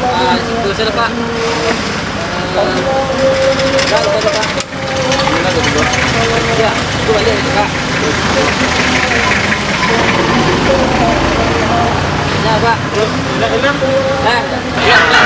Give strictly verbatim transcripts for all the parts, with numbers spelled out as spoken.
Ah, situ saja, Pak. Eh, dah, dah, dah, Pak. Ya, itu balik, Pak. Ya, Pak. Eh, ya, Pak.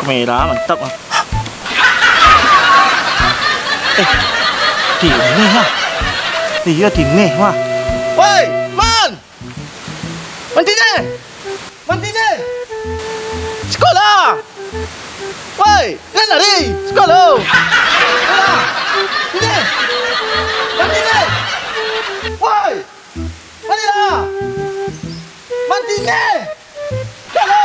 Kamera mantap ah. Eh, timeh ah. Iyo, timeh mah. Woi, Man! Man Tine! Man Tine! Sikola! Woi, nan lari! Sikola! Sikola! Tine! Man Tine! Woi! Marilah! Man Tine! Sikola!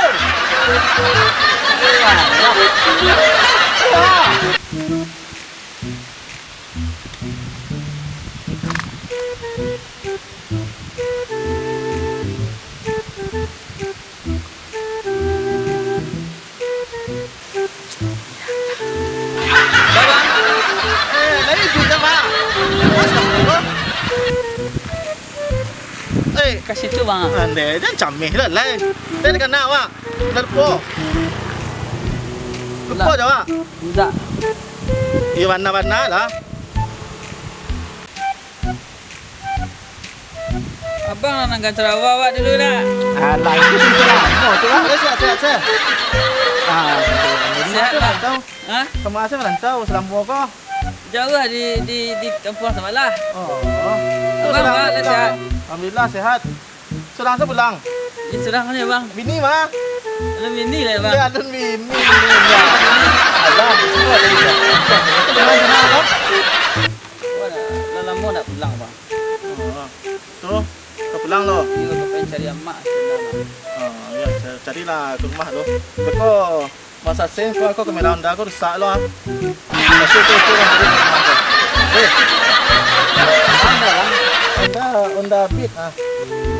Sikola! Ka situ, Bang. Andai, jan cameh lah, lai. Jan kana awak. Dah lupo. Lupo Lah. je awak. Indak. Iyo, bana-bana lah. Abang lah nan gancar awak, awak dulu dah. Alah, itu cerita lama tu lah. Eh, siap, siap, siap. Ah, Sihat, Bang? Tahu. Hah? Sama saya merantau selama kau. Jauah di, di, di kampung sabalah. Oh. Abang, Sedang abang, lah sihat? Alhamdulillah sehat. Surang tu pulang. Di surang ni, Bang. Bini mah? Alun bini lah, Bang. Ya, alun bini. Alah, semua ada juga. Jangan, jangan, Bang. Wah, dah, dah lama nak pulang, Bang. Oh. Tu, kau pulang lo. Iya, kau pengen cari amak sebenarnya. Oh, ya, ca-, carilah ke rumah lo. Beko Masa sen ko, ko kamera Honda ko rusak lo, ah. Masih tu, tu, tu, tu. Eh. Honda, Bang? Honda, Honda Beat, ah.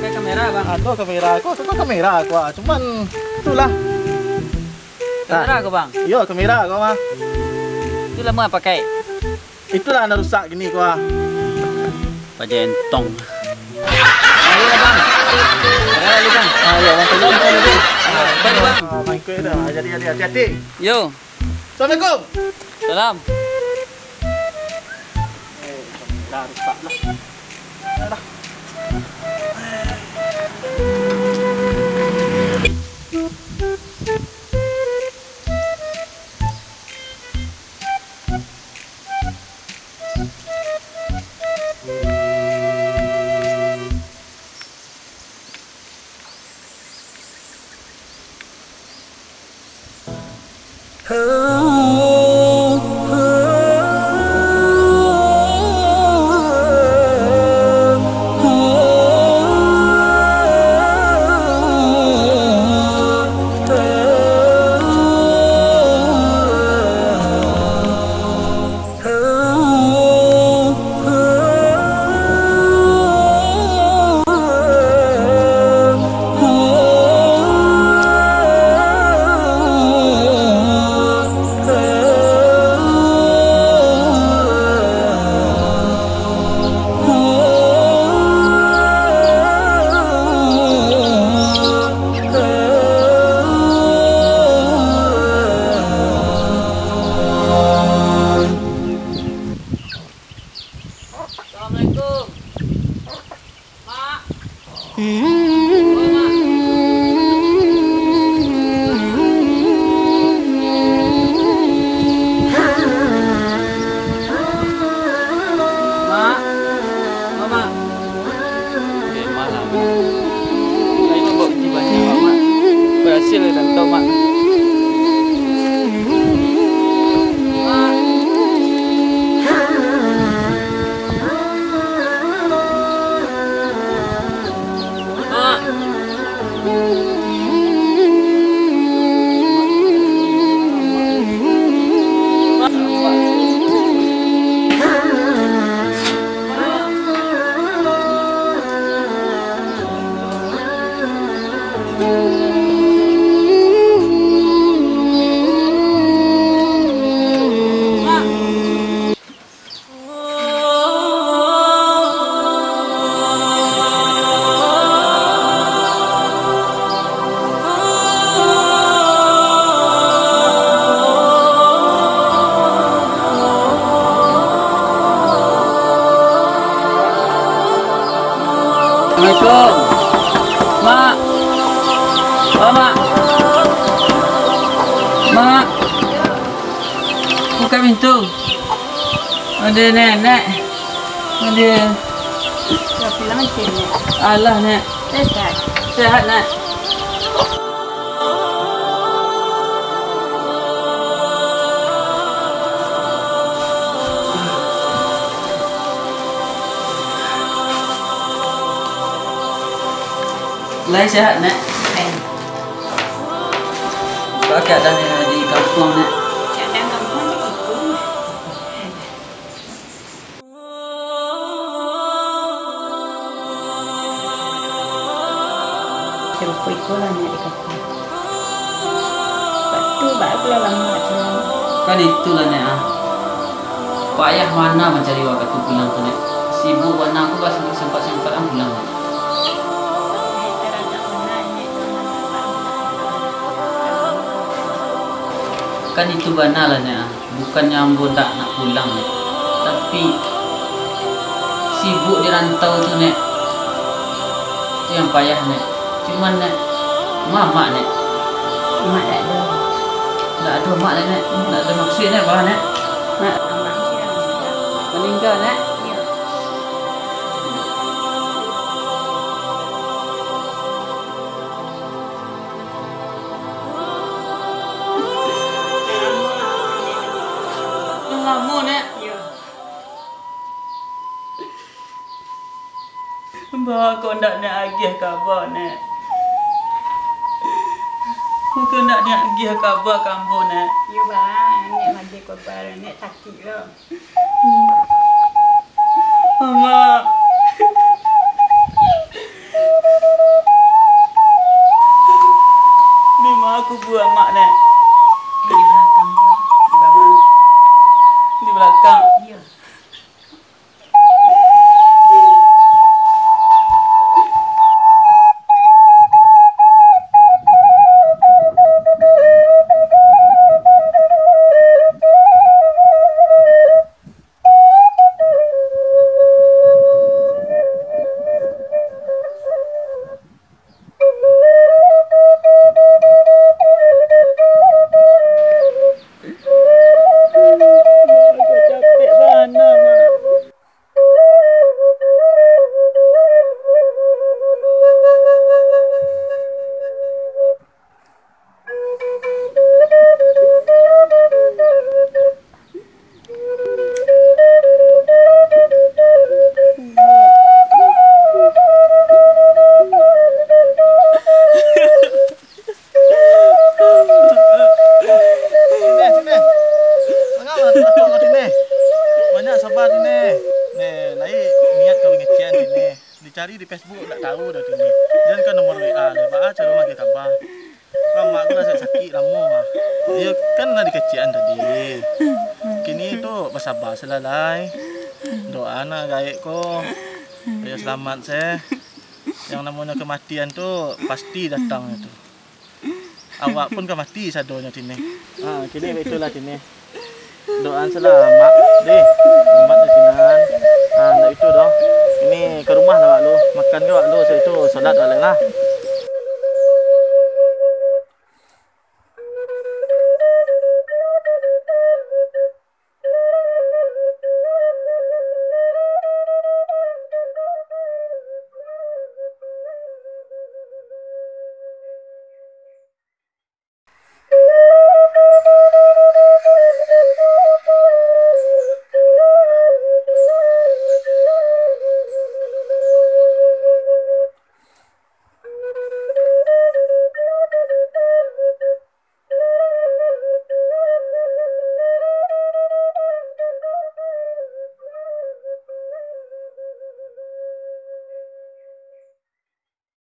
Pakai kamera, Bang? Ado kamera ko, ko kamera ko, ah. Cuman, itulah. Kamera ko, Bang? Iyo, kamera ko, mah. Itu lama pakai? Itulah nan rusak kini ko, ah. Paja entong. Ayo lah, Bang. Ayo lah, Bang. Ah, ya, Bang, tolong, tolong, Bang. Ah, bye, Bang. Ah, main kuih dah. Jadi, jadi, hati-hati. Yo. Assalamualaikum. Salam. Eh, dah rusak lah. Dah, dah. Assalamualaikum. Mak. Oi, Mak. Mak. Mak, Mak. Eh, malam. Lain mambaok piti banyak, Mak. Barasil rantau, Mak. Mak. Mak. Assalamualaikum. Mak. Oh, Mak. Mak. Buka pintu. Ada nenek. Ada. Dah pulang, Cik, Nek. Alah, Nek. Sehat? Sehat, Nek. Lai sehat, Nek? Lai. Baa keadaan di kampuang, Nek? Keadaan kampuang tu bagus. Sarupo iko lah, Nek, di kampuang. Batu baa pulo lamo tu. Kan itulah, Nek, ah. Payah bana mancari wakatu pulang tu, Nek. Sibuk bana, aku ba-, sampat-sampat an pulang, Nek. Kan itu bana lah, Nek, ah. Bukannyo ambo ndak nak pulang, Nek. Tapi, sibuk di rantau tu, Nek. Tu yang payah, Nek. Cuman, Nek, ma mak, Nek? Mak ndak ado. Ndak ado mak, Nek? Ndak ado maksud, Nek, bah, Nek? Mak, mak maningga, Nek? Iyo. Lamo, Nek? Iyo. Baa kok ndak Nek agiah kaba, Nek? Baa kok ndak Nek agiah kaba ka ambo, Nek? Iyo, Bang. Nek maagiah kaba, Nek sakik lo. Amak. Di ma kubua Amak, Nek? Di balakang tu, di bawah. Di balakang? Iyo. Capek bana, Mak. Sini, sini. Manga lah takok kau, Tine? Banyak saba, Tine. Nih, lai niat ka pangecekan, Tine. Dicari di Facebook, ndak tahu doh, Tine. Jan ka nomor W A, lai baa caro maagiah kaba. Amak ko lah sakik-sakik lamo, ah. Iyo, kan lah dikecekan tadi. Kini tu basaba se lah, lai. Doa nah gaek ko. Supayo salamat se. Yang namonyo kamatian tu pasti datang tu. Awak pun ka mati sadonyo, Tine. Ha, kini baitulah, Tine. Doaan se lah, Mak. Deh, salamat deh, Tinan. Ha, ndak itu doh. Kini ka rumah lah awak lu. Makan ka awak lu, sudah itu salat baliak lah.